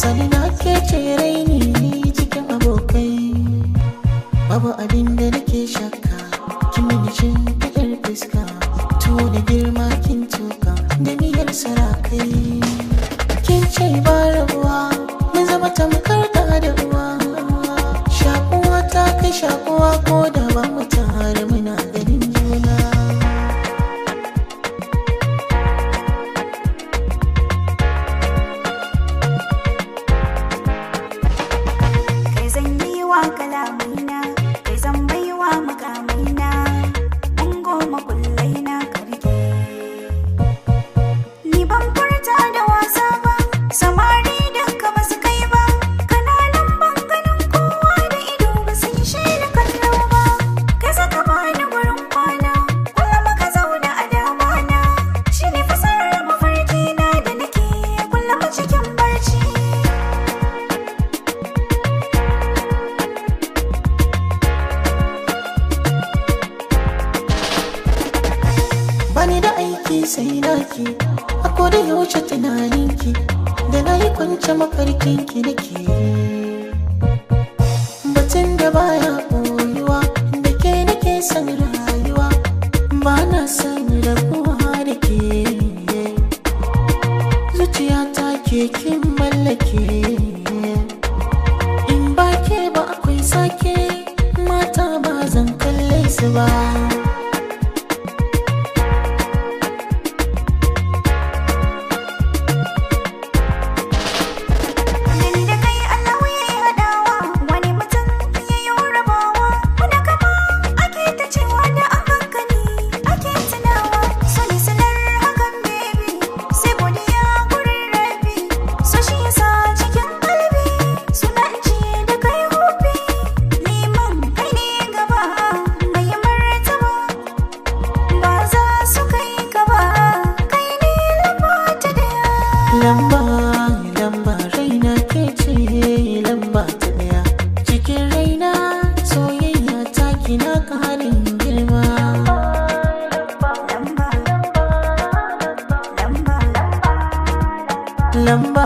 Sani na ke ce raini cikin abokai. Babu abin da nake shakka, kin mini shimfiɗar fuska. Tuwo da girma kin tuka da miyar sarakai. Kin ce ba rabuwa, mun zama tamkar da da uwa. Shakuwa ta kai shakuwa ko da ba mu tare muna ganin juna. Kai zan yi wa kalamaina, kai zan baiwa mukamaina, ungo makullaina ka rike. Ni ban furta da wasa ba, samari duka ba su kai ba, kananan banganin kowa da ido ba su yi shaida kallo ba. Kai saka bani gurin kwana, kullum ka zauna a damana, shi ne fasarar mafarki na da nake kullum cikin barci. Bani da aiki sai naki, a koda yaushe tunaninki, da na yi kwance mafarkinki nake. Batun da baya boyuwa, da ke nake son rayuwa, ba na son rabuwa da ke. Zuciyata ke kin mallake, in ba ke ba akwai sake, mata ba zan kalle su ba. Gani da kai Allah ya yi haɗawa, wani mutum ya yi rabawa. Wani kama ake ta cewa da an kankani ake tunawa. So ni sanar hakan baby, sai godiya gurin rabi. So shi yasa cikin kalbi, suna in ce da kai hobi. Liman kai ne gaba, mai martaba, ba za su kai ka ba. Kai ne lamba ta daya. Lamba, lamba raina ke ce lamba ta daya. Cikin raina soyayya ta kina karin girma. Lamba, lamba, Lamba,